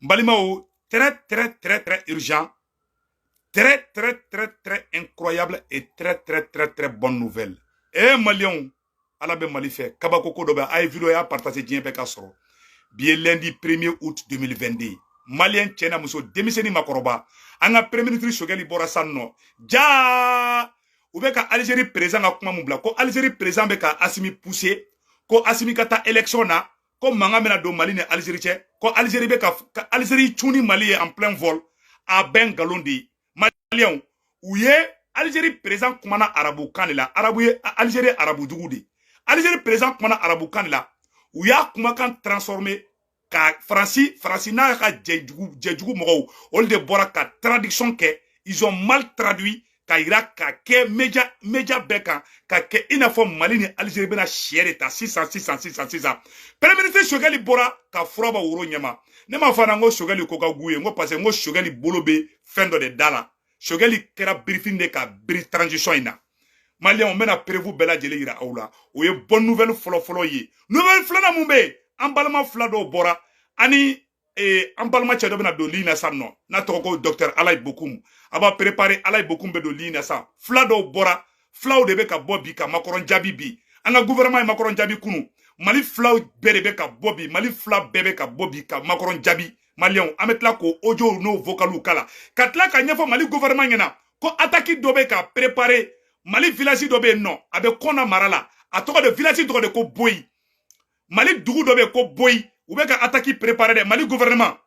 N balimaw, très très très très urgent, très très très très incroyable et très très très très bonne nouvelle. Eh Maliens, Ala bɛ Mali fɛ, kabako ko dɔ bɛ, a ye vidéo y'a partager diɲɛ bɛɛ ka sɔrɔ. Bi ye lundi 1er août 2022. Malien cɛ n'a muso, denmisɛnnin makɔrɔba, an ka premier ministre Choguel bɔra san nɔ. Ja u bɛ ka Algérie président ka kuma mun bila, ko Algérie président bɛ ka Assimi pousser, ko Assimi ka taa élection na, ko mankan bɛna don Mali ni Algérie cɛ, ko Algérie bɛ ka Algérie cun ni Mali ye en plein vol. A bɛɛ nkalon de ye. Maliens, u ye Algérie président kumana arabukan de la. Arabu ye Algérie arabu dugu de. Algérie président kumana arabukan de la. U y'a kumakan transformé ka Faransi n'a ka jɛjugu mɔgɔw, olu de bɔra ka traduction kɛ. Ils ont mal traduit ka yira ka kɛ média bɛɛ kan, ka kɛ i n'a fɔ Mali ni Algérie bɛna sɛ de ta sisan sisan sisan sisan. Premier ministre Choguel bɔra ka fura bɔ woro ɲɛma. Ne m'a fɔ n ko Choguel ko ka g'u ye, n ko parce que n ko Choguel bolo bɛ fɛn dɔ de da la. Choguel kɛra birifini de ka biri transition in na. Maliens, n bɛna preuve bɛɛ lajɛlen yira aw la. O ye bonne nouvelle fɔlɔ-fɔlɔ ye. Nouvelle filanan mun bɛ yen, an balima fila dɔw bɔra ani an balima cɛ dɔ bɛna don ligne na sisan nɔ, n'a tɔgɔ ko docteur Alayi Bokum. A b'a préparer, Alayi Bokum bɛ don ligne na sisan. Fila dɔw bɔra, filaw de bɛ ka bɔ bi ka Macron jaabi bi. An ka gouvernement ye Macron jaabi kunu. Mali filaw bɛɛ de bɛ ka bɔ bi, Mali fila bɛɛ bɛ ka bɔ bi ka Macron jaabi. Maliens, an bɛ tila k'o audio n'o vocaliw kala ka tila ka ɲɛfɔ Mali gouvernement ɲɛna ko attaque dɔ bɛ ka préparer Mali village dɔ bɛ yen nɔ, a bɛ Kɔna mara la, a tɔgɔ de village tɔgɔ de ko Boyi. Mali dugu dɔ bɛ yen ko Boyi, u bɛ ka attaque préparer dɛ. Mali gouvernement,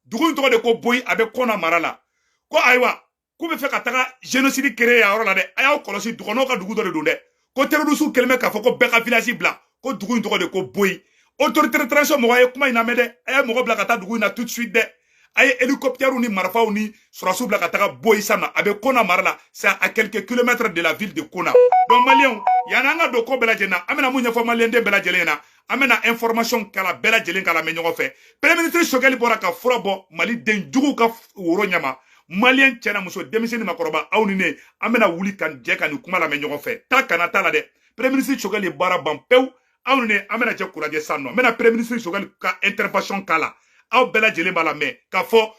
dugu in tɔgɔ de ko Boyi, a bɛ Kɔna mara la. Ko ayiwa, k'u bɛ fɛ ka taga génocide créer a yɔrɔ la dɛ. A y'aw kɔlɔsi, dɔgɔnɔw ka dugu dɔ de don dɛ. Ko terroriste kɛlen bɛ k'a fɔ ko bɛɛ ka village bila, ko dugu in tɔgɔ de ko Boyi. Autorité de transition mɔgɔ ye kuma in lamɛn dɛ, a ye mɔgɔ bila ka taa dugu in na tout de suite dɛ. A ye hélicoptère ni marifaw ni sɔrɔsiw bila ka taga Boyi san na, a bɛ Kɔna mara la, c'est à quelques kilomètres de la ville de Kona. Donc Maliens, yanni an ka don ko bɛɛ lajɛlen na, an bɛna mun ɲɛfɔ Malien den bɛɛ lajɛlen ɲɛna, an bɛna information kala bɛɛ lajɛlen kala mɛn ɲɔgɔn fɛ. Premier ministre Choguel bɔra ka fura bɔ Mali den juguw ka woro ɲɛma. Malien cɛ n'a muso, denmisɛnnin makɔrɔba, aw ni ne, an bɛna wuli ka jɛ ka nin kuma lamɛn ɲɔgɔn fɛ. Taa kana t'a la dɛ. Premier ministre Choguel ye baara ban pewu. Aw ni ne, an bɛna jɛ k'o lajɛ sisan nɔ. N bɛna premier ministre Choguel ka intervention k'a la. Aw bɛɛ lajɛlen b'a lamɛn k'a fɔ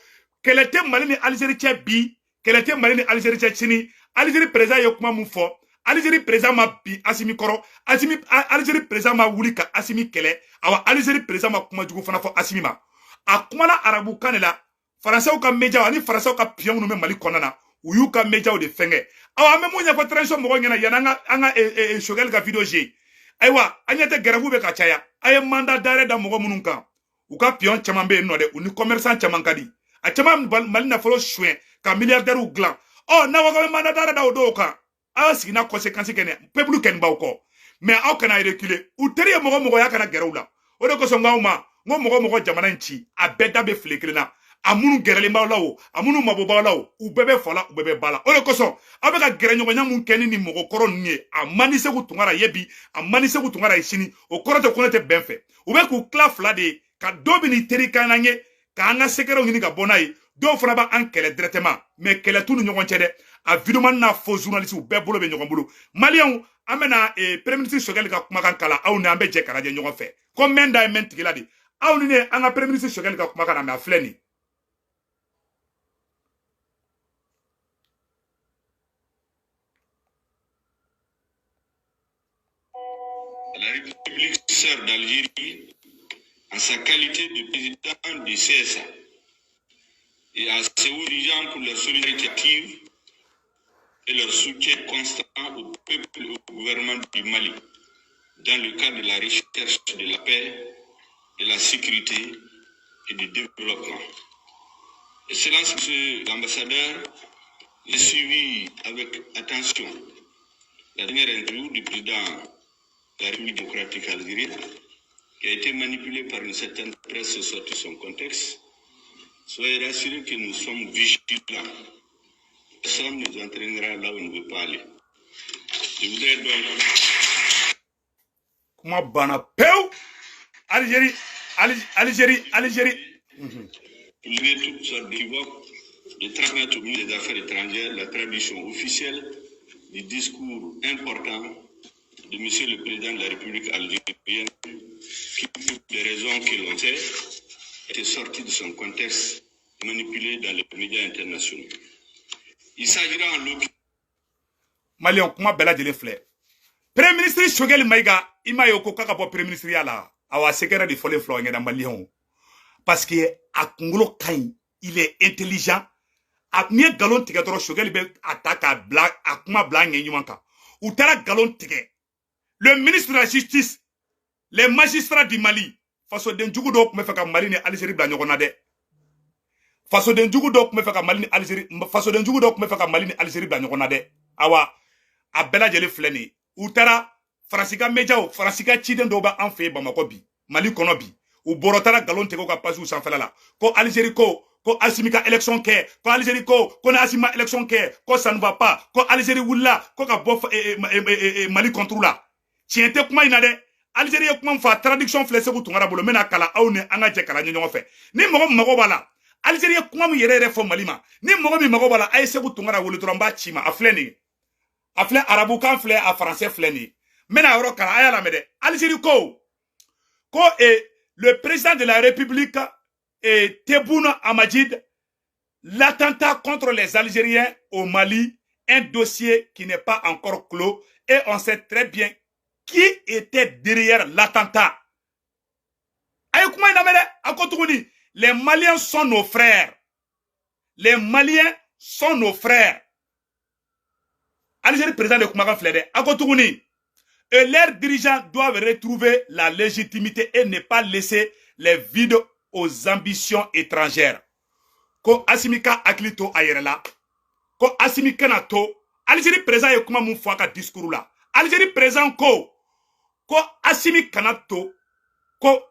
kɛlɛ tɛ Mali ni Algérie cɛ bi, kɛlɛ tɛ Mali ni Algérie cɛ sini. Algérie président ye kuma mun fɔ, Algérie président ma bin Assimi kɔrɔ, Assimi Algérie président ma wuli ka Assimi kɛlɛ. Awa Algérie président ma kuma jugu fana fɔ Assimi ma. A kumana arabu kan de la. Faransɛw ka média ani faransɛw ka pion minnu bɛ Mali kɔnɔna na, u y'u ka médiaw de fɛngɛ. Awa an bɛ mun ɲɛfɔ transition mɔgɔw ɲɛna yanni an ka Choguel ka vidéo jouer? Ayiwa, an ɲɛ tɛ grève bɛ ka caya. A ye mandat d'arrêt da mɔgɔ minnu kan, u ka pion caman bɛ yen nɔ dɛ, u ni commerçant caman ka di. A caman Mali nafolo suɲɛ ka milliardaires dilan. Ɔ n'aw ko mandat d'arrêt da o dɔw kan, aw sigi n'a conséquence kɛ ne peuple kɛni b'aw kɔ. Mais aw kana reculer. U teri ye mɔgɔ mɔgɔ y'a kana gɛrɛ u la. O de kosɔn k'aw ma n ko mɔgɔ mɔgɔ jamana in ci, a bɛɛ da bɛ file kelen na. A minnu gɛrɛlen b'aw la o, a minnu mabɔ b'aw la o, u bɛɛ bɛ fa la, u bɛɛ bɛ ba la. O de kosɔn aw bɛ ka gɛrɛɲɔgɔnya mun kɛ ni mɔgɔkɔrɔ ninnu ye, a man di Segu Tunkara ye bi, a man di Segu Tunkara ye sini. O kɔrɔ tɛ ko ne tɛ bɛn fɛ. U bɛ k'u tila fila de ye, ka dɔ bɛ n'i teri kan n'an ye k'an ka secretw ɲini ka bɔ n'a ye, dɔw fana b'an kɛlɛ directement. Mais kɛlɛ t'u ni ɲɔgɔn cɛ dɛ. A vidéoman n'a faux journaliste bɛɛ bolo bɛ ɲɔgɔn bolo. Maliens, an bɛna premier ministre Choguel ka kumakan kala, aw ni an bɛ jɛ ka lajɛ ɲɔgɔn fɛ. Ko mɛn da ye mɛn tigi la de. Aw ni ne, an ka premier ministre Choguel ka kumakan na, mais a filɛ nin. La République sœur d'Algérie, en sa qualité de président du CSA, et à ses dirigeants pour leur solidarité active et leur soutien constant au peuple et au gouvernement du Mali, dans le cadre de la recherche de la paix, de la sécurité et du développement. Excellence, Monsieur l'ambassadeur, j'ai suivi avec attention la dernière interview du président de la République démocratique algérienne, qui a été manipulée par une certaine presse sortie de son contexte. Soyez rassurés que nous sommes vigilants. Personne ne nous entraînera là où on ne veut pas aller. Je voudrais donc... Kuma banna pewu. Algérie, Algérie, Algérie. Lever toutes sortes d'équivoques, de transmettre au ministre des Affaires étrangères la traduction officielle du discours important de Monsieur le Président de la République algérienne, qui, pour des raisons que l'on sait, Été sorti de son contexte, manipulé dans les médias internationaux. Il s'agira en l'occurrence Maliyɛn, kuma bɛɛ lajɛlen filɛ. Premier ministre Choguel Maïga, i m'a ye ko k'a ka bɔ premier ministre ya la. Awa, secret de fɔlen filɛ aw ɲɛna, maliyɛnw, parce que a kunkolo ka ɲi, il est intelligent. A n'i ye nkalon tigɛ dɔrɔn, Choguel bɛ a ta k'a bila a kuma bila a ɲɛ ɲuman kan. U taara nkalon tigɛ le ministre de la Justice, les magistrats du Mali. Fasoden jugu dɔw tun bɛ fɛ ka Mali ni Algérie bila ɲɔgɔn na dɛ. Fasoden jugu dɔw tun bɛ fɛ ka Mali ni Algérie, fasoden jugu dɔw tun bɛ fɛ ka Mali ni Algérie bila ɲɔgɔn na dɛ. Awa, a bɛɛ lajɛlen filɛ nin ye. U taara Faransi ka médiaw, Faransi ka ciden dɔw bɛ an fɛ yen Bamakɔ bi, Mali kɔnɔ bi. U bɔrɔ taara nkalon tigɛ u ka pagew sanfɛla la ko Algérie ko Assimi ka élection kɛ, ko Algérie ko ni Assimi ma élection kɛ, ko ça ne va pas, ko Algérie wulila ko ka bɔ Mali contre la. Tiɲɛ tɛ kuma in na dɛ. Algérie ye kuma min fɔ, a traduction filɛ Segu Tunkara bolo. N bɛna kalan, aw ni an ka jɛ kalan ɲɛ ɲɔgɔn fɛ. Ni mɔgɔ min mago b'a la, Algérie ye kuma min yɛrɛ yɛrɛ fɔ Mali ma, ni mɔgɔ min mago b'a la, a ye Segu Tunkara wele dɔrɔn, n b'a ci ma. A filɛ nin ye, a filɛ, arabukan filɛ, a français filɛ nin ye. N bɛna yɔrɔ kalan, a y'a lamɛn dɛ. Algérie ko le président de la République et Tebboune Abdelmadjid, l'attentat contre les Algériens au Mali, un dossier qui n'est pas encore clos et on sait très bien qui était derrière l'attentat. Aye kuma in lamɛn dɛ. A ko tuguni: les Maliens sont nos frères. Les Maliens sont nos frères. Algérie président de kumakan filɛ dɛ. A ko tuguni: et leurs dirigeants doivent retrouver la légitimité et ne pas laisser les vides aux ambitions étrangères. Ko Assimi ka hakili to a yɛrɛ la, ko Assimi kana to. Algérie président ye kuma mun fɔ a ka discours la? Algérie président ko Assimi kana to ko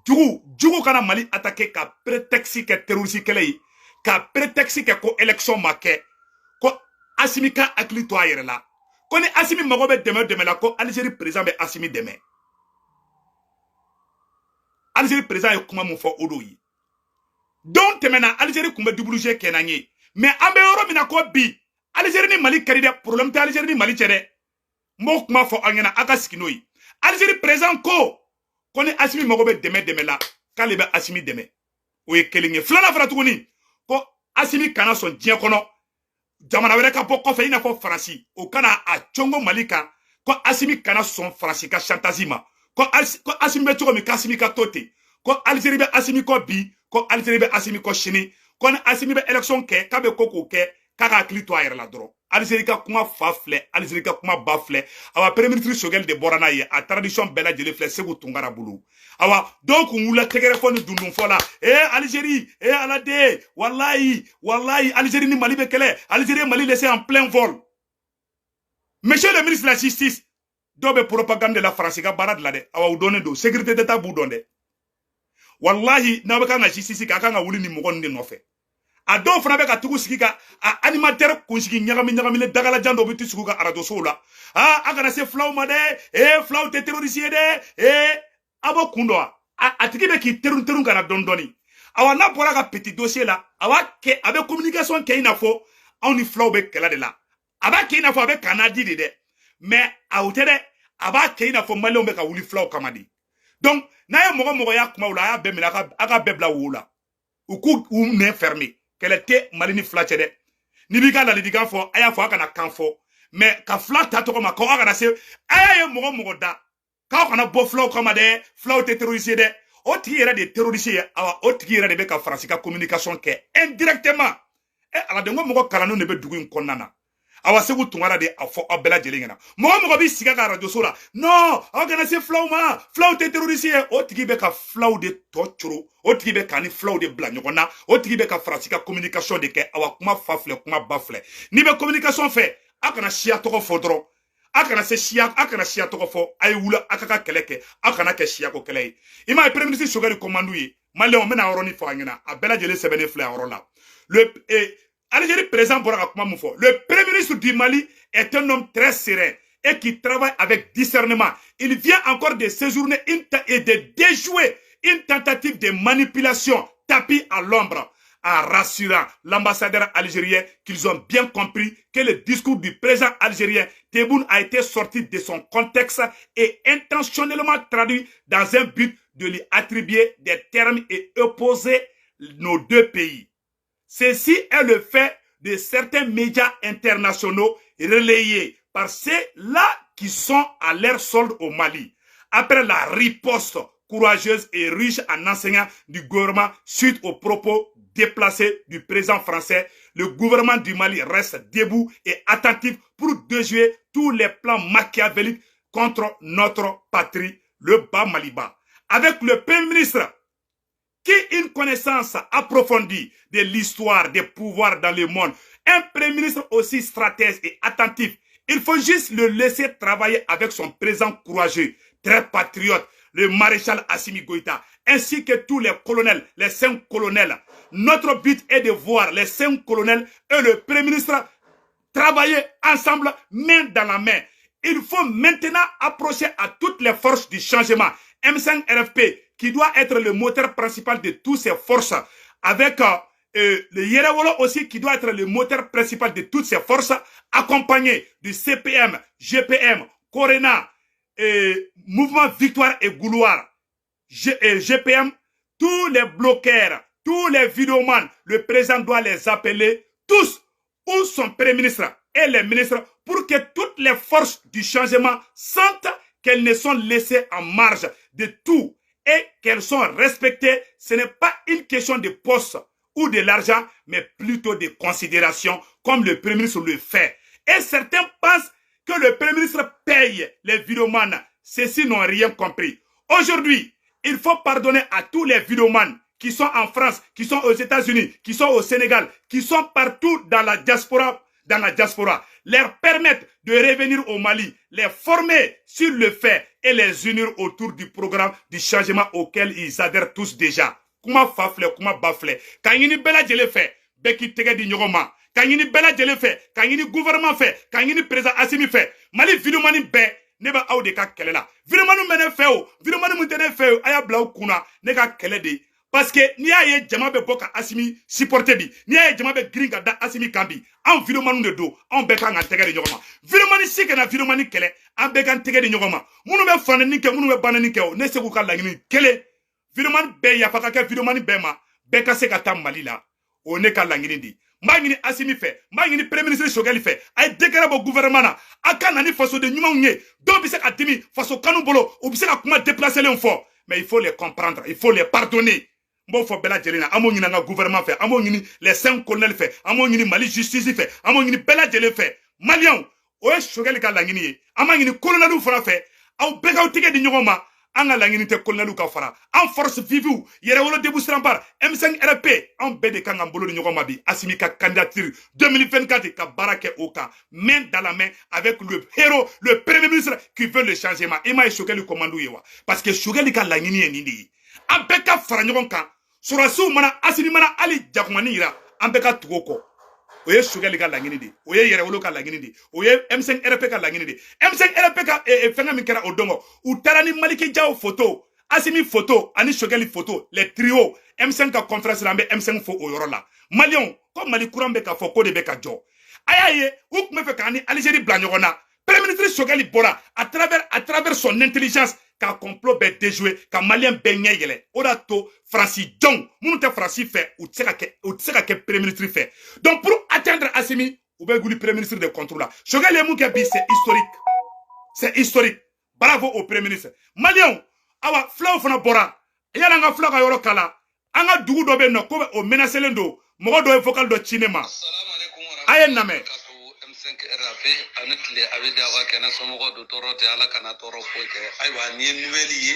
jugu jugu kana Mali attaquer ka prétexte kɛ terroriste kɛlɛ ye, ka prétexte kɛ ko élection ma kɛ. Ko Assimi ka hakili to a yɛrɛ la, ko ni Assimi mago bɛ dɛmɛ dɛmɛ la, ko Algérie président bɛ Assimi dɛmɛ. Algérie président ye kuma mun fɔ, o d'o ye. Don tɛmɛna, Algérie tun bɛ WG kɛ n'an ye, mais an bɛ yɔrɔ min na ko bi, Algérie ni Mali ka di dɛ. Problème tɛ Algérie ni Mali cɛ dɛ. N b'o kuma fɔ aw ɲɛna, aw ka sigi n'o ye. Algérie président ko ni Assimi mago bɛ dɛmɛ dɛmɛ la, k'ale bɛ Assimi dɛmɛ. O ye kelen ye. Filanan fana tuguni, ko Assimi kana sɔn diɲɛ kɔnɔ jamana wɛrɛ ka bɔ kɔfɛ, i n'a fɔ Faransi, o kana a congo Mali kan. Ko Assimi kana sɔn Faransi ka chantage ma. Ko Assimi bɛ cogo min, k'Assimi ka to ten. Ko Algérie bɛ Assimi kɔ bi, ko Algérie bɛ Assimi kɔ sini. Ko ni Assimi bɛ élection kɛ, k'a bɛ ko k'o kɛ, k'a ka hakili to a yɛrɛ la dɔrɔn. Algérie ka kuma fa filɛ, Algérie ka kuma ba filɛ. Awa, premier ministre Choguel de bɔra n'a ye. A traduction bɛɛ lajɛlen filɛ Segu Tunkara bolo. Awa, dɔw kun wulila tɛgɛrɛ fɔ ni dundun fɔ la: ee Algérie, ee ala de, walayi walayi, Algérie ni Mali bɛ kɛlɛ, Algérie ye Mali laissé en plein vol. Monsieur le ministre de la Justice, dɔw bɛ propagande de la Faransi ka baara de la dɛ. Awa, u dɔnnen don, sécurité d'État b'u dɔn dɛ. Walahi, n'aw bɛ kan ka justice kɛ, a kan ka wuli ni mɔgɔ ninnu de nɔfɛ. A dɔw fana bɛ ka tugu sigi ka a animateur kunsigi ɲagami ɲagamilen dagalajan dɔw bɛ ti sigi u ka arajosow la: aa, a kana se filaw ma dɛ, ee, filaw tɛ terroriste ye dɛ. Ee, a b'o kun dɔn wa? A tigi bɛ k'i terun terun ka na dɔɔni dɔɔni. Awa, n'a bɔra ka petit dossier la, a b'a kɛ, a bɛ communication kɛ i n'a fɔ anw ni filaw bɛ kɛlɛ de la. A b'a kɛ i n'a fɔ a bɛ kana di de dɛ, mais a o tɛ dɛ. A b'a kɛ i n'a fɔ maliyɛnw bɛ ka wuli filaw kama de. Donc n'a ye mɔgɔ mɔgɔ y'a kumaw la, a y'a bɛɛ minɛ, a ka bɛɛ bila wo la, u k'u u nɛn fermer. Kɛlɛ tɛ Mali ni fila cɛ dɛ. N'i b'i ka ladilikan fɔ, a y'a fɔ, a kana kan fɔ, mais ka fila ta tɔgɔ ma k'aw kana se. A y'a ye mɔgɔ mɔgɔ da k'aw kana bɔ filaw kama dɛ, filaw tɛ terroriste ye dɛ, o tigi yɛrɛ de ye terroriste ye. Awa, o tigi yɛrɛ de bɛ ka Faransi ka communication kɛ indirectement. Ɛ ala den, ko mɔgɔ kalannenw de bɛ dugu in kɔnɔna na. Awa, Segu Tunkara de a fɔ aw bɛɛ lajɛlen ɲɛna. Mɔgɔ mɔgɔ b'i sigi ka arajoso la: non, aw kana se filaw ma, filaw tɛ terroriste ye, o tigi bɛ ka filaw de tɔ coro, o tigi bɛ ka ni filaw de bila ɲɔgɔn na, o tigi bɛ ka Faransi ka communication de kɛ. Awa, kuma fa filɛ, kuma ba filɛ. N'i bɛ communication fɛ, a kana siya tɔgɔ fɔ dɔrɔn. A kana se siya, a kana siya tɔgɔ fɔ. A ye wuli, a ka kɛlɛ kɛ, a kana kɛ siyako kɛlɛ ye. I m'a ye, premier ministre Choguel commande ye. Maliyɛnw, n bɛna yɔrɔnin fɔ a ɲɛna. A bɛɛ lajɛlen sɛbɛnnen filɛ a yɔrɔ la. Le Algérie président bɔra ka kuma mun fɔ? Le premier ministre du Mali est un homme très serein et qui travaille avec discernement. Il vient encore de séjourner et de déjouer une tentative de manipulation tapis à l'ombre, en rassurant l'ambassadeur algérien qu'ils ont bien compris que le discours du président algérien Tebboune a été sorti de son contexte et intentionnellement traduit dans un but de lui attribuer des termes et opposer nos deux pays. Ceci est le fait de certains médias internationaux relayés par ceux-là qui sont à leur solde au Mali. Après la riposte courageuse et riche en enseignants du gouvernement suite aux propos déplacés du président français, le gouvernement du Mali reste debout et attentif pour déjouer tous les plans machiavéliques contre notre patrie, le Bas Maliba. Avec le Premier ministre qui a une connaissance approfondie de l'histoire des pouvoirs dans le monde, un Premier ministre aussi stratège et attentif, il faut juste le laisser travailler avec son président courageux, très patriote, le maréchal Assimi Goïta, ainsi que tous les colonels, les 5 colonels. Notre but est de voir les 5 colonels et le Premier ministre travailler ensemble, main dans la main. Il faut maintenant approcher à toutes les forces du changement. M5 RFP, qui doit être le moteur principal de toutes ces forces, avec le Yerewolo aussi, qui doit être le moteur principal de toutes ces forces, accompagné du CPM, GPM, Corena, et Mouvement Victoire et Gouloir, GPM, tous les bloqueurs, tous les vidéomans, le président doit les appeler tous, ou son premier ministre et les ministres, pour que toutes les forces du changement sentent qu'elles ne sont laissées en marge de tout et qu'elles sont respectées. Ce n'est pas une question de poste ou de l'argent, mais plutôt de considération, comme le Premier ministre le fait. Et certains pensent que le Premier ministre paye les vidéomans. Ceux-ci n'ont rien compris. Aujourd'hui, il faut pardonner à tous les vidéomans qui sont en France, qui sont aux États-Unis, qui sont au Sénégal, qui sont partout dans la diaspora, leur permettre de revenir au Mali, les former sur le fait et les unir autour du programme du changement auquel ils adhèrent tous déjà. Kuma fa filɛ, kuma ba filɛ. K'a ɲini bɛɛ lajɛlen fɛ, bɛɛ k'i tɛgɛ di ɲɔgɔn ma. K'a ɲini bɛɛ lajɛlen fɛ, k'a ɲini gouvernement fɛ, k'a ɲini président Assimi fɛ. Mali vidéoman bɛɛ, ne bɛ aw de ka kɛlɛ la. Vidéoman bɛ ne fɛ o, vidéoman min tɛ ne fɛ o, a y'a bila aw kunna, ne ka kɛlɛ de ye. Parce que n'i y'a ye jama bɛ bɔ ka Assimi supporter bi, n'i y'a ye jama bɛ girin ka da Assimi kan bi, anw vidéomanw de don, anw bɛɛ kan ka tɛgɛ di ɲɔgɔn ma. Vidéoman si kana vidéoman kɛlɛ, an bɛɛ k'an tɛgɛ di ɲɔgɔn ma. Minnu bɛ fanɛni kɛ, minnu bɛ banɛni kɛ o, ne se k'u ka laɲini kelen. Vidéoman bɛɛ yafa ka kɛ vidéoman bɛɛ ma, bɛɛ ka se ka taa Mali la. O ne ka laɲini de ye. N b'a ɲini Assimi fɛ, n b'a ɲini Premier ministre Choguel fɛ, a ye décret bɔ gouvernement na, a ka na ni fasoden ɲumanw ye. Dɔw bɛ se ka dimi faso kanu bolo, u bɛ se ka kuma déplacélenw fɔ, mais il faut les comprendre, il faut les pardonner. N b'o fɔ bɛɛ lajɛlen na. An b'o ɲini an ka gouvernement fɛ, an b'o ɲini les 5 colonels fɛ, an b'o ɲini Mali justice fɛ, an b'o ɲini bɛɛ lajɛlen fɛ. Maliyɛnw, o ye Choguel ka laɲini ye. An b'a ɲini colonels fana fɛ, aw bɛɛ k'aw tɛgɛ di ɲɔgɔn ma. An ka laɲini tɛ colonels ka fara an force vive, Yɛrɛwolo Debout Siranbar, M5 RP, anw bɛɛ de kan k'an bolo di ɲɔgɔn ma bi. Assimi ka candidature 2024, ka baara kɛ o kan, main dans la main avec le héros, le Premier ministre qui veut le changement. I m'a ye Choguel commande ye wa? Parce que Choguel ka laɲini ye nin de ye. An bɛɛ ka fara ɲɔgɔn kan. Sɔrɔdasiw mana, Assimi mana hali jakumani yira, an bɛɛ ka tugu o kɔ. O ye Choguel ka laɲini de, o ye Yɛrɛwolo ka laɲini de, o ye M5 RP ka laɲini de. M5 RP ka fɛngɛ min kɛra o don kɔ, u taara ni Maliki Jaw photo, Assimi photo ani Choguel photo, les trio M5 ka conférence la. An bɛ M5 fo o yɔrɔ la. Maliyɛnw, ko Mali courant bɛ ka fɔ ko de bɛ ka jɔ, a y'a ye u tun bɛ fɛ k'an ni Algérie bila ɲɔgɔn na. Premier ministre Choguel bɔra à travers son intelligence ka complot bɛɛ déjouer, ka Maliyɛn bɛɛ ɲɛ yɛlɛ. O de y'a to Faransi jɔnw minnu tɛ Faransi fɛ, u tɛ se ka kɛ, u tɛ se ka kɛ premier ministre fɛ. Donc pour atteindre Assimi, u bɛ wuli premier ministre de contre la. Choguel ye mun kɛ bi, c'est historique, c'est historique. Bravo au Premier ministre. Maliyɛnw, awa filaw fana bɔra. Yala an ka filaw ka yɔrɔ kala, an ka dugu dɔ bɛ yen nɔ ko o menacelen don. Mɔgɔ dɔ ye vocal dɔ ci ne ma, a ye n lamɛn. M5 RAP, ani tile, a bɛ di aw ka kɛnɛ, somɔgɔw don, tɔɔrɔ tɛ, Ala kana tɔɔrɔ foyi kɛ. Ayiwa, nin ye nouvelle ye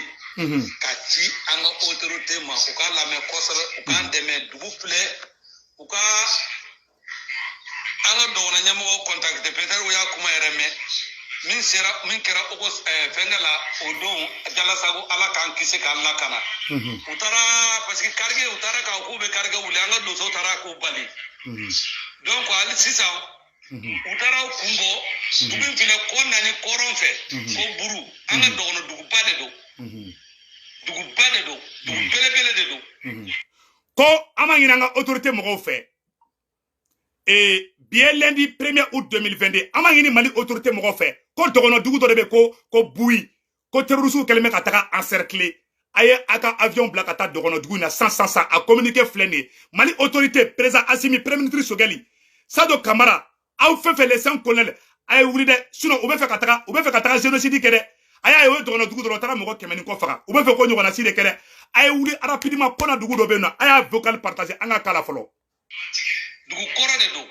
ka ci an ka autorité ma, u k'a lamɛn kosɛbɛ, u k'an dɛmɛ. Dugu filɛ, u ka an ka dɔgɔnɔ ɲɛmɔgɔw contacter, peut-être u y'a kuma yɛrɛ mɛn. Min sera, min kɛra o ko fɛnkɛ la o don Jalasago, Ala k'an kisi k'an lakana. U taara parce que karike, u taara k'a k'u bɛ karike wuli, an ka donsow taara k'u bali. Donc hali sisan u taara kun bɔ dugu in filɛ kɔ nani kɔrɔn fɛ ko Buru, an ka dɔgɔnɔ duguba de don, duguba de don, dugu belebele de don. Ko an b'a ɲini an ka autorité mɔgɔw fɛ. Bi ye lundi 1er août 2022. An b'a ɲini Mali autorité mɔgɔw fɛ ko dɔgɔnɔ dugu dɔ de bɛ ko Buyi, ko terroriste kɛlen bɛ ka taga encercler. A ye a ka avion bila ka taa dɔgɔnɔdugu in na san san san. A communiqué filɛ nin ye. Mali autorité, président Assimi, premier ministre Choguel, Sadio Camara, aw fɛn fɛn, les cinq colonels, a ye wuli dɛ, sinon u bɛ fɛ ka taga, u bɛ fɛ ka taga génocide kɛ dɛ. A y'a ye, o ye dɔgɔnɔdugu dɔrɔn, u taara mɔgɔ 100 ni kɔ faga. U bɛ fɛ ko ɲɔgɔnna si de kɛ dɛ. A ye wuli rapidement. Kɔna dugu dɔ bɛ yen nɔ, a y'a vocal partager, an ka k'a la fɔlɔ. Dugu kɔrɔ de don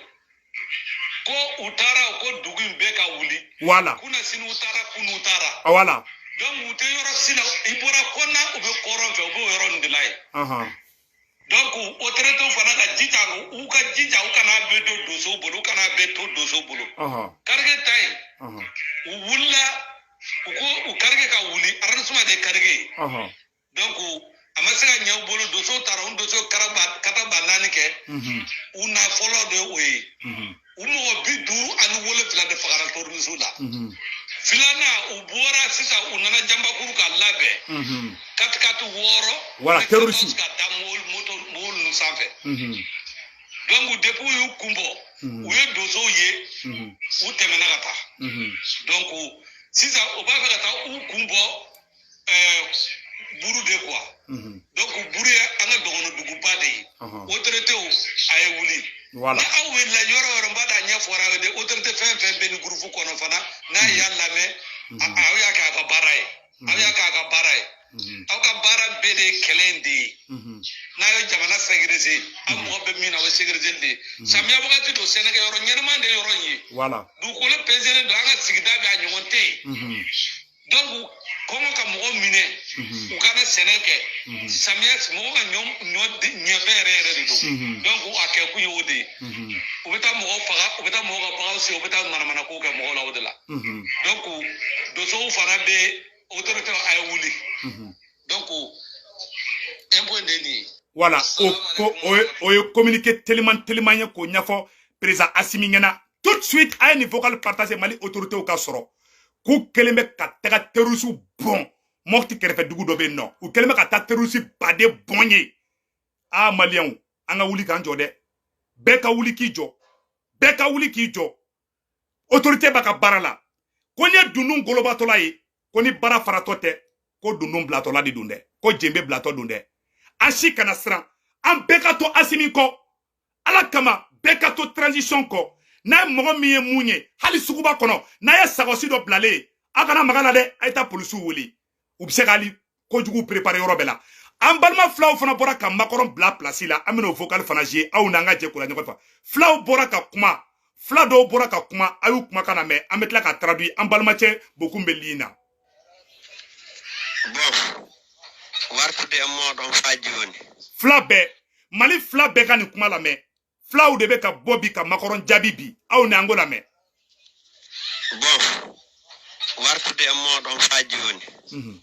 ko u taara ko dugu in bɛɛ ka wuli. Voilà. Kunna sini u taara, kunu u taara. Voilà. Donc u tɛ yɔrɔ si la, i bɔra kɔnna, u bɛ kɔrɔn fɛ, u b'o yɔrɔ nin de la yen. Donc autorités fana ka jija, u ka jija, u kana bɛɛ to donsow bolo, u kana bɛɛ to donsow bolo. Karike ta yen, u wulila, u ko u karike ka wuli, arrondissement de karike ye. Donc a ma se ka ɲɛ u bolo, donsow taara, u donsow kata ba naani kɛ. U na fɔlɔ de o ye. U mɔgɔ 57 de fagara terroriste la. Filanan, u bɔra sisan, u nana Janbakuru ka labɛn. Katikati 6. Voilà, terroriste. Ka da moto mobili ninnu sanfɛ. Donc depuis u y'u kun bɔ, u ye donsow ye, u tɛmɛna ka taa. Donc sisan u b'a fɛ ka taa u kun bɔ Buru de quoi. Donc Buru ye an ka dɔgɔnɔduguba de ye. Autorités, a ye wuli. Voilà. Ni aw wulila yɔrɔ o yɔrɔ, n b'a dɔn a ɲɛ fɔra aw ye dɛ. Autorité fɛn fɛn bɛ nin groupe kɔnɔ fana, n'a y'a lamɛn, aw y'a kɛ a ka baara ye. Aw y'a kɛ a ka baara ye. Aw ka baara bɛɛ de ye kɛlɛ in de ye. N'a ye jamana sécuriser, aw mɔgɔ bɛ min na, o ye sécuriser de ye. Samiya wagati don, sɛnɛkɛ yɔrɔ ɲɛnama de ye yɔrɔ in ye. Voilà. Dugukolo pɛnselen don, an ka sigida bɛ a ɲɔgɔn tɛ yen. Donc kɔngɔ ka mɔgɔ minɛ, u kana sɛnɛ kɛ. Samiya mɔgɔ ka ɲɔ ɲɔ ɲɛfɛ yɛrɛ yɛrɛ de don. Donc a kɛ kun ye o de ye. U bɛ taa mɔgɔw faga, u bɛ taa mɔgɔw ka baganw sen, u bɛ taa manamanako kɛ mɔgɔw la o de la. Donc donsow fana bɛ, autorité, a ye wuli. Donc un point de nin ye. Voilà, o ko o ye communiqué teliman teliman ye k'o ɲɛfɔ président Assimi ɲɛna tout de suite. A ye nin vocal partager, Mali autorités ka sɔrɔ k'u kɛlen bɛ ka taga terroriste bɔn Mopti kɛrɛfɛ dugu dɔ bɛ yen nɔ. U kɛlen bɛ ka taa terroriste baden bɔn ye. Aa, maliyɛnw, an ka wuli k'an jɔ dɛ. Bɛɛ ka wuli k'i jɔ, bɛɛ ka wuli k'i jɔ. Autorité b'a ka baara la. Ko n ye dundun golobatɔla ye, ko ni baara faratɔ tɛ, ko dundun bilatɔla de don dɛ, ko jenbe bilatɔ don dɛ. An si kana siran, an bɛɛ ka to Assimi kɔ. Ala kama, bɛɛ ka to transition kɔ. N'a ye mɔgɔ min ye mun ye, hali suguba kɔnɔ, n'a ye sagɔsi dɔ bilalen ye, a kana maga la dɛ, a ye taa polisiw wele. U bɛ se ka hali kojugu préparer yɔrɔ bɛɛ la. An balima filaw fana bɔra ka Macron bila place la. An bɛna o vocal fana jouer, aw n'an ka jɛ k'o la ɲɔgɔn fɛ. Filaw bɔra ka kuma, fila dɔw bɔra ka kuma, a y'u kumakan na mɛn, an bɛ tila ka traduit. An balimacɛ Bokum bɛ ligne na. Bon, wartude e moɗon fa joni. Fila bɛɛ, Mali fila bɛɛ ka nin kuma lamɛn. Filaw de bɛ ka bɔ bi ka Macron jaabi bi, aw ni an ko lamɛn. Bon, wartude e moɗon fa joni,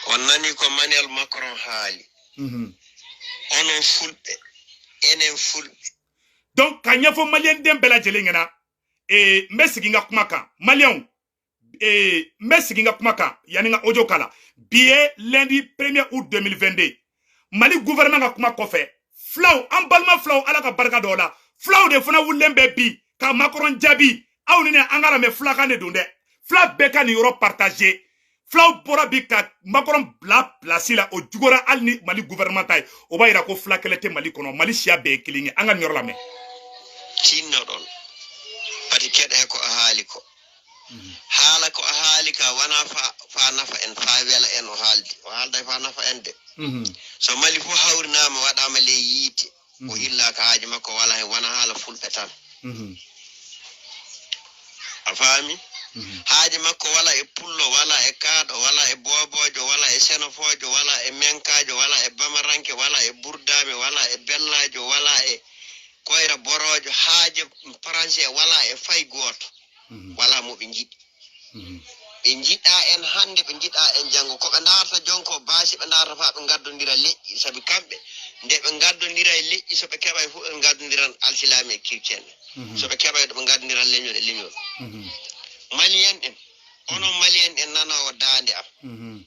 on nani ko Manuel Macron haali. Onon fulɓe, enen fulɓe. Donc ka ɲɛfɔ maliyɛn den bɛɛ lajɛlen ɲɛna, n bɛ segin n ka kuma kan. Maliyɛnw, n bɛ segin n ka kuma kan yanni n ka audio k'a la. Bi ye lundi 1er août 2022. Mali gouvernement ka kuma kɔfɛ, filaw, an balima filaw, Ala ka barika dɔw la, filaw de fana wulilen bɛ bi ka Macron jaabi. Aw ni ne, an ka lamɛn, filakan de don dɛ. Fila bɛɛ ka nin yɔrɔ partager. Filaw bɔra bi ka Macron bila place la, o juguyara hali ni Mali gouvernement ta ye. O b'a yira ko fila kɛlɛ tɛ Mali kɔnɔ, Mali siya bɛɛ ye kelen ye. An ka nin yɔrɔ lamɛn. Tinno ɗon pati keɗe ko a haali, ko haala ko a haali ka wona fa fa nafa en, fa wela en. O haaldi, o haalda fa nafa en de. So Mali fof hawrinama, waɗama ley yiite, o illaka haaji makko wala hen, wona haala fulɓe tan. A faami, haaji makko wala e pullo, wala e kaaɗo, wala e bobojo, wala e senofojo, wala e menkajo, wala e bamaranke, wala e burdame, wala e bellajo, wala e koyra borojo. Haaje français wala e fay gooto, wala mo ɓe jiɗi. Ɓe jiɗɗa en hannde, ɓe jiɗɗa en janngo. Koɓe ndaarta jonko baasi, ɓe ndaarta faa ɓe ngaddondira leƴƴi, sabi kamɓe nde ɓe ngaddondira e leƴƴi, so ɓe keɓay fof ɓe ngaddondiran alsilami e chrétien, so ɓe keɓay ɗo ɓe ngaddondiran leñol e leñol. Malien en, onon malien en nanowo daande am,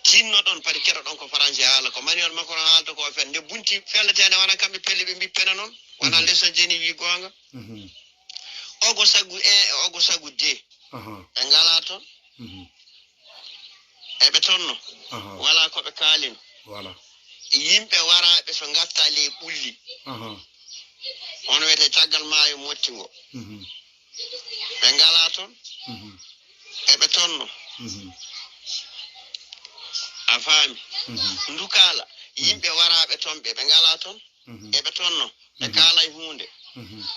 tinno ɗon pari keɗo ɗon ko français haala, ko Manuel Macron haalta ko fen nde bunti felletede. Wona kamɓe pelle ɓe mbippena noon, wona leçon jeni wi goonga. Ogo sagu 1 e ogo sagu 2 ɓe ngala toon. Eɓe toon no. Wala ko ɓe kaalino. Voilà. Yimɓe waraɓe so gatta ley ɓulli. Hono wiyete caggal maayo motti ngo. Ɓe ngala toon. Eɓe toon no. A faami. Ndukala yimɓe waraɓe toon ɓe ɓe ngala toon. Eɓe toon no. Ɓe kaalay hunde.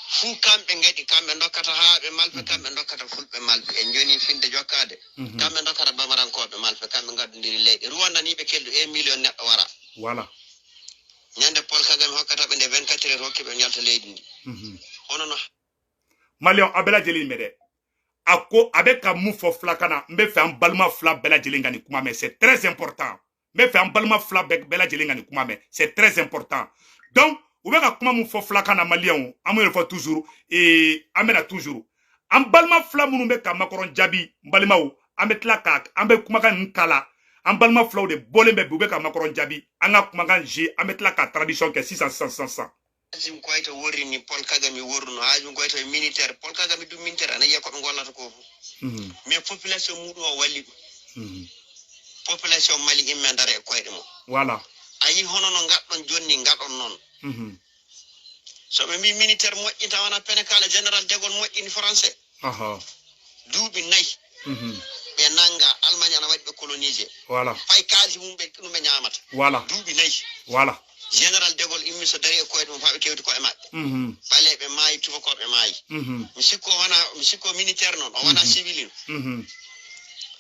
Fuu kamɓe gaɗi, kamɓe dokkata haaɓe malɓe, kamɓe dokkata fulɓe malɓe en joni finde jokkade. Kamɓe dokkata bamarankoɓe malɓe, kamɓe gaddodiri leyɗe. Rwanda ni ɓe keldu 1 million neɗɗo wara. Voilà. Ñande Paul Kagame hokkata ɓe nde 24 heures hokki ɓe jalta leydi ndi. Hono no. Malien a bɛɛ lajɛlen mɛ dɛ. A ko a bɛ ka mun fɔ filakan na, n bɛ fɛ an balima fila bɛɛ lajɛlen ka nin kuma mɛn, c'est très important. N bɛ fɛ an balima fila bɛɛ lajɛlen ka nin kuma mɛn, c'est très important. Donc u bɛ ka kuma mun fɔ filakan na, maliyɛnw, an b'o de fɔ toujours, an bɛna toujours an balima fila minnu bɛ ka Macron jaabi, n balimaw, an bɛ tila ka an bɛ kumakan ninnu kala. An balima filaw de bɔlen bɛ bi, u bɛ ka Macron jaabi, an ka kumakan je, an bɛ tila ka tradition kɛ sisan sisan sisan sisan. Assimi Goïta worri ni Paul Kagame worruno, Assimi Goïta militaire, Paul Kagame du militaire ana yiya koɓe gollata ko fof. Mais population muɗum o walli ɗum. Population Mali imme dara e koyɗe mum. Voilà. A yi hono no gaɗɗon jonni gaɗon noon. So ɓe mbi militaire moƴƴinta wona pene kala général de Gaulle moƴƴini français. Duuɓi 4. Ɓe nanga Allemagne ana waɗi ɓe colonisé. Voilà. Fay kaalisi mum ɓe ɗum ɓe ñaamata. Voilà. Duuɓi 4. Voilà. Général de Gaulle immi so dari e koyɗe mum faa ɓe kewti koye maɓɓe. Ɓaleɓe maayi, tubakoɓe maayi. Mi sikko wona, mi sikko militaire noon, o wona civil.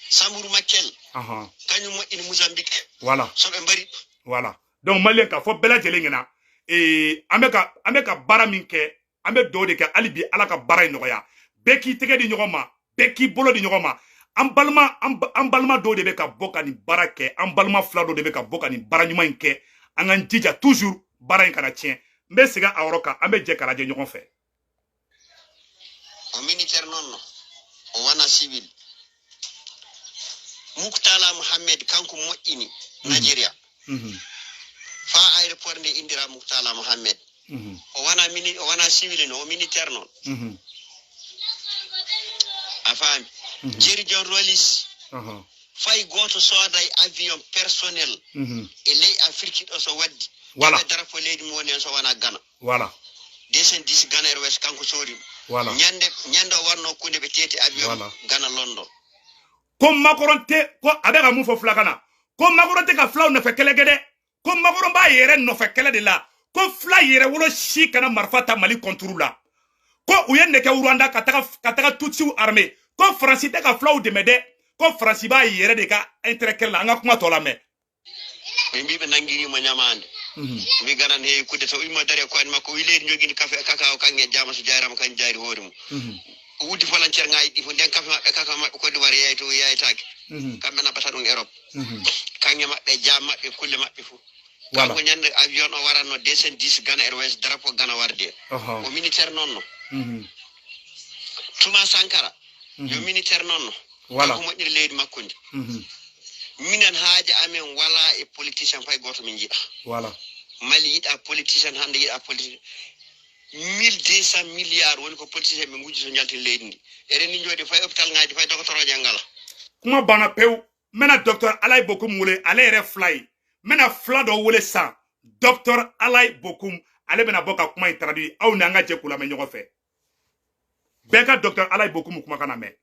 Sambour Makkel. Kañum moƴƴini Mozambique. Voilà. So ɓe mbari. Voilà. Donc malien ka fɔ bɛɛ lajɛlen ɲɛna, an bɛ ka baara min kɛ, an bɛ dugawu de kɛ hali bi Ala ka baara in nɔgɔya. Bɛɛ k'i tɛgɛ di ɲɔgɔn ma, bɛɛ k'i bolo di ɲɔgɔn ma. An balima, an balima dɔw de bɛ ka bɔ ka nin baara kɛ, an balima fila dɔw de bɛ ka bɔ ka nin baara ɲuman in kɛ. An k'an jija toujours baara in kana tiɲɛ. N bɛ segin a yɔrɔ kan, an bɛ jɛ k'a lajɛ ɲɔgɔn fɛ. O militaire noon no, o wona civil. Muktala Mohammed kanko moƴƴini Nigeria. Fa aéroport nde indira Muktala Mohammed. O wona mini, o wona civil no, o militaire noon. A faami. Jerry John Rawlings. Fay goto sooday avion personnel. E ley Afrique ɗo so waddi. Voilà. Drapeau leydi mum woni hen so wona Ghana. Voilà. 210 Ghana Airways kanko soori. Voilà. Ñande ñande o warno kunde ɓe teeti avion. Voilà. Ghana London. Ko Macron tɛ ko a bɛ ka mun fɔ filakan na, ko Macron tɛ ka filaw nɔfɛ kɛlɛ kɛ dɛ, ko Macron b'a yɛrɛ nɔfɛ kɛlɛ de la, ko fila yɛrɛ wolo si kana marifa ta Mali contre la, ko u ye nɛgɛ Rwanda ka taga Tutsiw armée, ko Faransi tɛ ka filaw dɛmɛ dɛ, ko Faransi b'a yɛrɛ de ka intérêt kɛlɛ la. An ka kuma tɔ lamɛn. Ɓe mbi ɓe nanguirimo ñamande. Mbi garan heewi kudde so ummo dari e koyne makko wi leydi jogui café cacao kanŋe jama so jayrama kañum jayri hoore mum. O wuddi volontaire ngaji ɗi fof nden café maɓɓe cacao maɓɓe Côte d'Ivoire yeey to yeytake. Kamɓe naɓata ɗum Europe. Kanŋe maɓɓe jam maɓɓe kulle maɓɓe fof. Kanko ñande avion o waranno 210 Ghana Airways drapeau Ghana warde en. O militaire noon no. Thomas Sankara. Yo militaire noon no. Voilà. Kanko moƴƴiri leydi makko ndi. Minen haaja amen wala e politicien fay goto min jiiɗa. Voilà. Mali yiɗa politicien hande yiɗa politicien. 1200 milliards woni ko politicien ɓe gujji so jaltini leydi ndi. Eɗen ni jooɗi fay hôpital ngaji fay docteur oji en ngala. Kuma banna pewu. N bɛna docteur Alayi Bokum wele, ale yɛrɛ fila ye. N bɛna fila dɔ wele sisan, docteur Alayi Bokum, ale bɛna bɔ ka kuma in traduit, aw ni an ka jɛ k'u lamɛn ɲɔgɔn fɛ. Bɛɛ ka docteur Alayi Bokum kumakan lamɛn.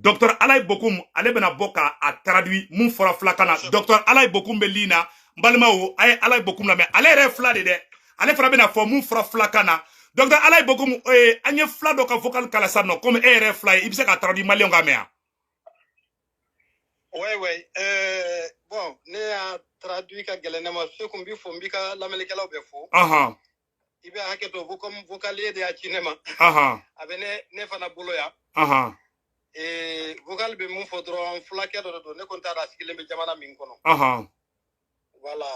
Docteur Alayi Bokum, ale bɛna bɔ ka a traduit mun fɔra filakan na. Docteur Alayi Bokum bɛ ligne na, n balimaw, a ye Alayi Bokum lamɛn. Ale yɛrɛ ye fila de dɛ, ale fana bɛna fɔ mun fɔra filakan na. Docteur Alayi Bokum, an ye fila dɔ ka vocal kala sisan nɔ, komi e yɛrɛ ye fila ye, i bɛ se ka traduit maliyɛnw ka mɛn yan. Oui, oui. Bon, ne y'a traduit ka gɛlɛn ne ma, Seku n b'i fo, n b'i ka lamɛnnikɛlaw bɛɛ fo. I bɛ hakɛ to, comme vocalier de y'a ci ne ma. A bɛ ne fana bolo yan. Vocal bɛ mun fɔ dɔrɔn, fulakɛ dɔ de don, ne kɔni t'a dɔn a sigilen bɛ jamana min kɔnɔ. Voilà.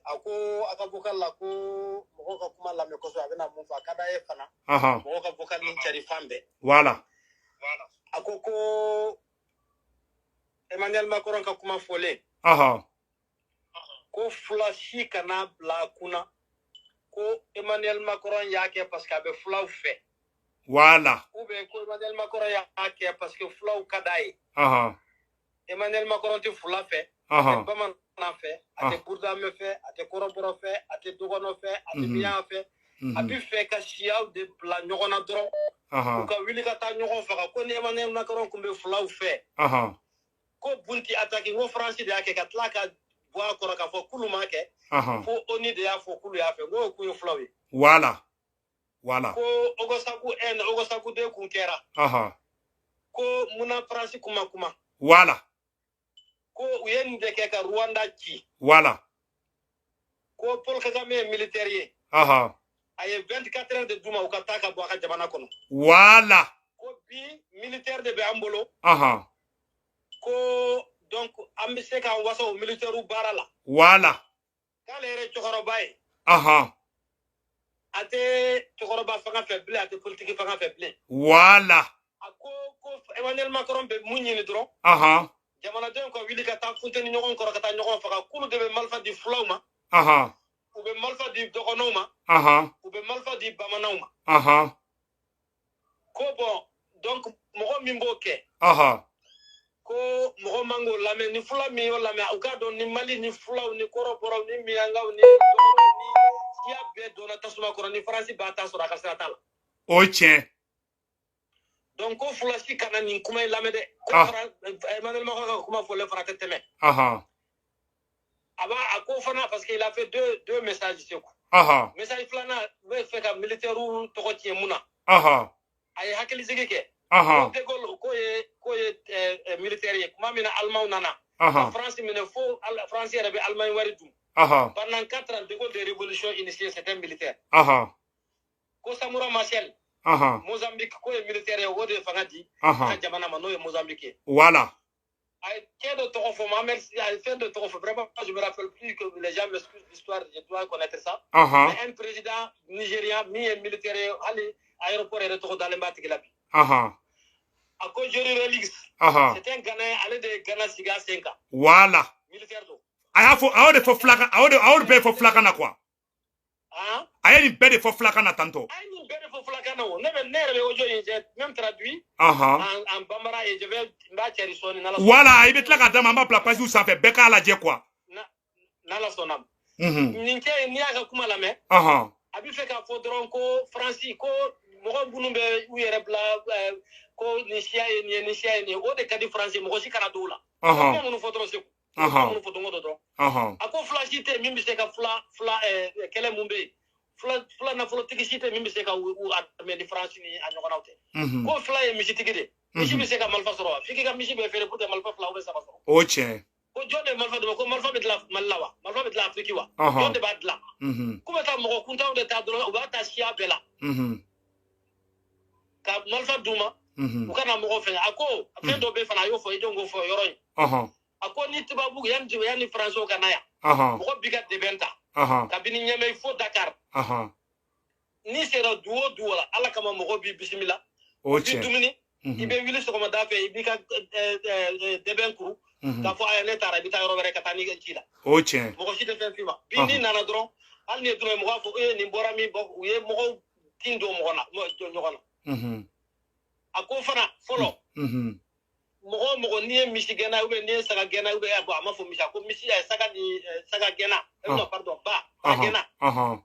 A ko a ka vocal la ko mɔgɔw ka kuma lamɛn kosɛbɛ, a bɛna mun fɔ, a ka d'a ye fana. Mɔgɔw ka vocal ni cari fan bɛɛ. Voilà. A ko ko Emmanuel Macron ka kuma fɔlen. Ko fila si kana bila a kunna ko Emmanuel Macron y'a kɛ parce que a bɛ filaw fɛ. Voilà. Ou bien ko Emmanuel Macron y'a kɛ parce que fulaw ka d'a ye. Emmanuel Macron tɛ fula fɛ, a tɛ bamanan fɛ, a tɛ burudamɛ fɛ, a tɛ kɔrɔbɔrɔ fɛ, a tɛ dɔgɔnɔ fɛ, a tɛ miyan fɛ. A bɛ fɛ ka siyaw de bila ɲɔgɔn na dɔrɔn. U ka wuli ka taa ɲɔgɔn faga. Ko ni Emmanuel Macron tun bɛ fulaw fɛ, ko Bunti attaque, ko France de y'a kɛ, ka tila ka bɔ a kɔrɔ k'a fɔ k'olu m'a kɛ. Fo ONU de y'a fɔ k'olu y'a fɛ. N k'o kun ye fulaw ye. Voilà. Voilà. Ko Ogosagu 1, Ogosagu 2 kun kɛra. Ko munna France kuma kuma. Voilà. Ko u ye nin de kɛ ka Rwanda ci. Voilà. Ko Paul Kagame ye militaire ye. A ye 24 heures de d'u ma u ka taa ka bɔ a ka jamana kɔnɔ. Voilà. Ko bi militaire de bɛ an bolo. Ko donc an bɛ se k'an wasa o militaire baara la. Voilà. K'ale yɛrɛ cɛkɔrɔba ye. A tɛ cɛkɔrɔba fanga fɛ bilen, a tɛ politique fanga fɛ bilen. Voilà. A ko ko Emmanuel Macron bɛ mun ɲini dɔrɔn? Jamanadenw ka wuli ka taa funteni ɲɔgɔn kɔrɔ, ka taa ɲɔgɔn faga. K'olu de bɛ marifa di fulaw ma. U bɛ marifa di dɔgɔnɔw ma. U bɛ marifa di bamananw ma. Ko bon, donc mɔgɔ min b'o kɛ, ko mɔgɔ man k'o lamɛn. Ni fula min y'o lamɛn, u k'a dɔn ni Mali ni fulaw ni kɔrɔbɔrɔw ni miyankaw ni dɔgɔnɔw ni siya bɛɛ donna tasuma kɔrɔ, ni Faransi b'a ta sɔrɔ, a ka sira t'a la. O tiɲɛ. Donc ko fula si kana nin kuma in lamɛn dɛ. Ko Emmanuel Macron ka kuma fɔlen fana tɛ tɛmɛ. A b'a a ko fana, parce qu'il a fait deux messages, Seku. Message filanan, u bɛ fɛ ka militaire tɔgɔ tiɲɛ mun na? A ye hakilisigi kɛ. Ko De Gaulle k'o ye militaire ye. Tuma min na Allemagne nana ka France minɛ, fo France yɛrɛ bɛ Allemagne wari dun. Pendant 4 ans, De Gaulle de révolution initiée, c'était un militaire. Ko Samora Machel, Mozambique, k'o ye militaire ye, o de ye fanga di a ka jamana ma, n'o ye Mozambique ye. Voilà. A ye cɛ dɔ tɔgɔ fɔ, Mohamed, a ye fɛn dɔ tɔgɔ fɔ, vraiment je me rappelle plus, que les gens m'excusent, l'histoire, je dois connaître ça. Mais un président nigérian min ye militaire ye, hali aéroport yɛrɛ tɔgɔ dalen b'a tigi la bi. A ko Jerry Rawlings, c'est un Ghanéen, ale de ye Ghana sigi a sen kan. Voilà. Militaire don. A y'a fɔ, a y'o de fɔ filakan, a y'o de bɛɛ fɔ filakan na quoi. A ye nin bɛɛ de fɔ filakan na tantôt. A ye nin bɛɛ de fɔ filakan na o. Ne bɛ ne yɛrɛ bɛ audio in, j'ai même traduit en bambara et je vais n b'a cɛri sɔɔni n'Ala sɔnna. Voilà, i bɛ tila k'a d'a ma, an b'a bila page sanfɛ, bɛɛ k'a lajɛ quoi. N'Ala sɔnna ma. Nin cɛ in, n'i y'a ka kuma lamɛn, a bɛ fɛ k'a fɔ dɔrɔn ko Faransi, ko mɔgɔ minnu bɛ u yɛrɛ bila ko nin siya ye nin ye, nin siya ye nin ye, o de ka di Faransi, mɔgɔ si kana don o la. Kuma minnu fɔ dɔrɔn, Segu. Kuma minnu fɔ don o don dɔrɔn. A ko fula si tɛ min bɛ se ka fula fula kɛlɛ mun bɛ yen, fula fula nafolotigi si tɛ min bɛ se ka u armée ni Faransi ni a ɲɔgɔnnaw tɛ. Ko fula ye misitigi de, misi bɛ se ka marifa sɔrɔ wa? F'i k'i ka misi bɛɛ feere pour que marifa fila ou bien saba sɔrɔ. O tiɲɛ. Ko jɔn de ye marifa d'u ma? Ko marifa bɛ dilan Mali la wa? Marifa bɛ dilan Afiriki wa? Jɔn de b'a dilan? K'u bɛ taa mɔgɔ kuntanw de ta dɔrɔn, u b'a ta siya bɛɛ la ka marifa d'u ma, u kana mɔgɔ fɛngɛ. A ko fɛn dɔ bɛ fana, a y'o fɔ, i jɔn k'o fɔ yɔrɔ in. A ko ni tubabu yanni Faransiw ka na yan, mɔgɔ b'i ka dɛbɛn ta kabini Ɲamɛ fo Dakar. N'i sera du o du la, Ala kama, mɔgɔ b'i bisimila. O i bɛ tiɲɛ. dumuni, i bɛ wuli sɔgɔmada fɛ, i b'i ka dɛbɛn kuru k'a fɔ aya ne taara, i bɛ taa yɔrɔ wɛrɛ ka taa n'i ka ci la. O tiɲɛ. Mɔgɔ si tɛ fɛn f'i ma. Bi n'i nana dɔrɔn, hali ni ye dɔrɔn, mɔgɔ b'a fɔ e nin bɔra min bɔ, u ye mɔgɔw tin don mɔgɔ la, ɲɔgɔn na. A ko fana fɔlɔ, mɔgɔ o mɔgɔ n'i ye misi gɛnna ou bien n'i ye saga gɛnna ou bien, bon, a ma fɔ misi, a ko misi, saga ni saga gɛnna, non, pardon, ba ba gɛnna,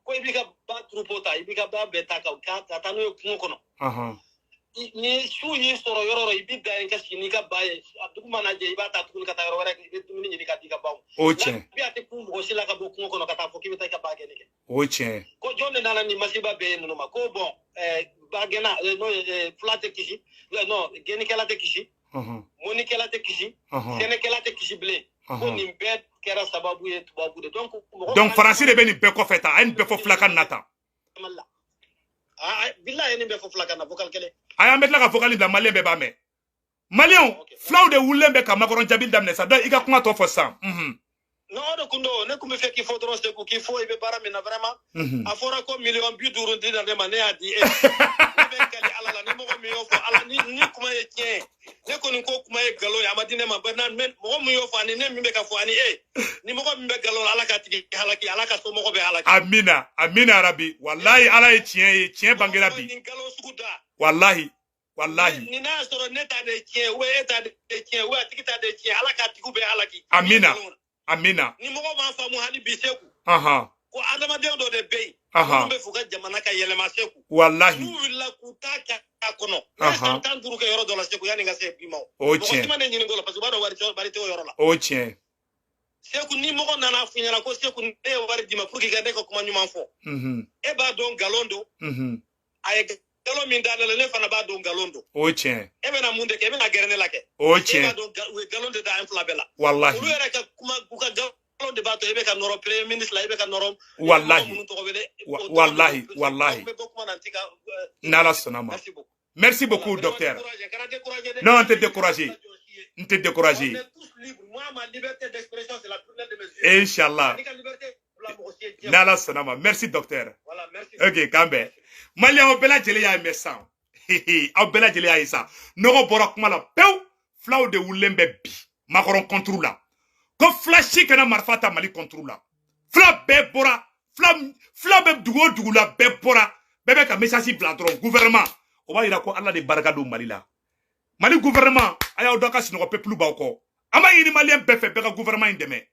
ko i b'i ka ba troupeau ta, i b'i ka ba bɛɛ ta ka taa n'o ye kungo kɔnɔ. Ni su y'i sɔrɔ yɔrɔ o yɔrɔ, i b'i da yen ka sigi n'i ka ba ye. A dugu mana jɛ, i b'a ta tuguni ka taa yɔrɔ wɛrɛ, i bɛ dumuni ɲini ka di i ka baw. O tiɲɛ. Bi a tɛ kun mɔgɔ si la ka bɔ kungo kɔnɔ ka taa fɔ k'i bɛ taa i ka ba gɛnni kɛ. O tiɲɛ. Ko jɔn de nana nin masiba bɛɛ ye ninnu ma? Ko bon, ba gɛnna, n'o ye fula tɛ kisi, non, gɛnnikɛla tɛ kisi, mɔnnikɛla tɛ kisi, sɛnɛkɛla tɛ kisi bilen. Ko nin bɛɛ kɛra sababu ye tubabu de. Donc mɔgɔ Donc Faransi de bɛ nin bɛɛ kɔfɛ tan, a ye nin bɛɛ fɔ filakan na tan. Mali la. Ah, bilahi, ye nin bɛɛ fɔ filakan na, vocal kelen. A y'an bɛ tila ka vocal bila, maliyɛn bɛɛ b'a mɛn. Maliyɛnw, filaw de wulilen bɛ ka Macron jaabi daminɛ sa. Donc i ka kuma tɔ fɔ sisan. Non, o de kun don, ne kun bɛ fɛ k'i fɔ dɔrɔn, Seku, k'i fɔ i bɛ baara min na vraiment. A fɔra ko miliyɔn 50 di na ne ma, ne y'a di e ma. Ne bɛ kali Ala la, ni mɔgɔ min y'o fɔ, Ala ni kuma ye tiɲɛ ye, ne kɔni ko kuma ye nkalon ye, a ma di ne ma. Bari mɔgɔ min y'o fɔ, ani ne min bɛ ka fɔ, ani e ni mɔgɔ min bɛ nkalon la, Ala k'a tigi halaki, Ala ka somɔgɔ bɛ halaki. Amina, amina rabi. Walayi, Ala ye tiɲɛ ye, tiɲɛ bangera bi. Nin nkalon sugu da. Wallahi, wallahi. Ni n'a y'a sɔrɔ ne ta de ye tiɲɛ ou e ta de ye tiɲɛ ou a tigi ta de ye tiɲɛ, Ala k'a tigiw bɛɛ halaki. Amina, amina. Ni mɔgɔ m'a faamu hali bi, Seku, ko adamaden dɔ de bɛ yen minnu bɛ fɛ u ka jamana ka yɛlɛma, Seku, Wallahi. n'u wulila k'u ta kɛ a kɔnɔ. Ne ye san 15 kɛ yɔrɔ dɔ la, Seku, yanni n ka se bi ma. O Mɔgɔ tiɲɛ. si ma ne ɲininka o la, parce que u b'a dɔn wari tɛ o yɔrɔ la. O tiɲɛ. Seku, ni mɔgɔ nana f'i ɲɛna ko Seku, ne ye wari d'i ma pour que i ka ne ka kuma ɲuman fɔ, e b'a dɔn nkalon don. A ye nkalon min da ne la, ne fana b'a dɔn nkalon don. O tiɲɛ. E bɛna mun de kɛ? E bɛna gɛrɛ ne la kɛ. O E b'a tiɲɛ. dɔn u ye nkalon de da an fila bɛɛ la. Wallahi. Olu yɛrɛ ka kuma, u ka nkalon de b'a to e bɛ ka nɔrɔ premier ministre la, e bɛ ka nɔrɔ Wallahi. minnu tɔgɔ wele. Wallahi, wallahi. Aw bɛ bɔ kuma na, n ti ka N'Ala sɔnna ma. Merci beaucoup. Merci beaucoup, Voilà, docteur. découragé, kana découragé dɛ. Non, n tɛ découragé. N tɛ découragé. On est tous libres. Moi, ma liberté d'expression, c'est la prunelle de mes yeux. Inch'Allah. Ani ka liberté bila mɔgɔ si ye diɲɛ. N'Ala sɔnna ma. Merci, docteur. Voilà, merci. Ok, k'an bɛn. Maliyɛnw bɛɛ lajɛlen y'a mɛn sisan. Aw bɛɛ lajɛlen y'a ye sisan. Nɔgɔ bɔra kuma la pewu. Filaw de wulilen bɛ bi Macron contre la. Ko fila si kana marifa ta Mali contre la. Fila bɛɛ bɔra. Fila fila bɛ dugu o dugu la, bɛɛ bɔra. Bɛɛ bɛ ka message bila dɔrɔn gouvernement. O b'a yira ko Ala de barika don Mali la. Mali gouvernement, a y'aw dɔ ka sunɔgɔ, peuple b'aw kɔ. An b'a ɲini Maliyɛn bɛɛ fɛ, bɛɛ ka gouvernement in dɛmɛ.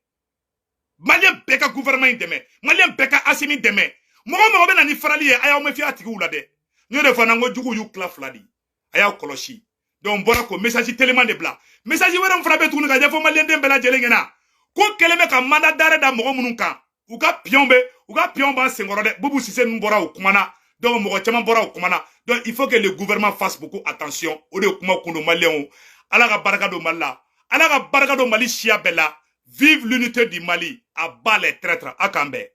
Maliyɛn bɛɛ ka gouvernement in dɛmɛ. Maliyɛn bɛɛ ka Asimi dɛmɛ. Mɔgɔ mɔgɔ bɛ na ni farali ye, a y'aw méfier a tigiw la dɛ. N y'o de fɔ n ko juguw y'u tila fila de ye. A y'aw kɔlɔsi. Donc n bɔra k'o message teliman de bila. Message wɛrɛ min fana bɛ tuguni ka ɲɛfɔ maliyɛnden bɛɛ lajɛlen ɲɛna. Ko kɛlen bɛ ka mandat d'arrêt da mɔgɔ minnu kan. U ka pion bɛ, u ka pion b'an senkɔrɔ dɛ. Bubu Sise ninnu bɔra o kuma na. Donc mɔgɔ caman bɔra o kuma na. Donc il faut que le gouvernement fasse beaucoup attention. O de ye kuma kun don, maliyɛnw. Ala ka barika don Mali la. Ala ka barika don Mali siya bɛɛ la. Vive l'unité du Mali. À bas les traîtres. A k'an bɛn.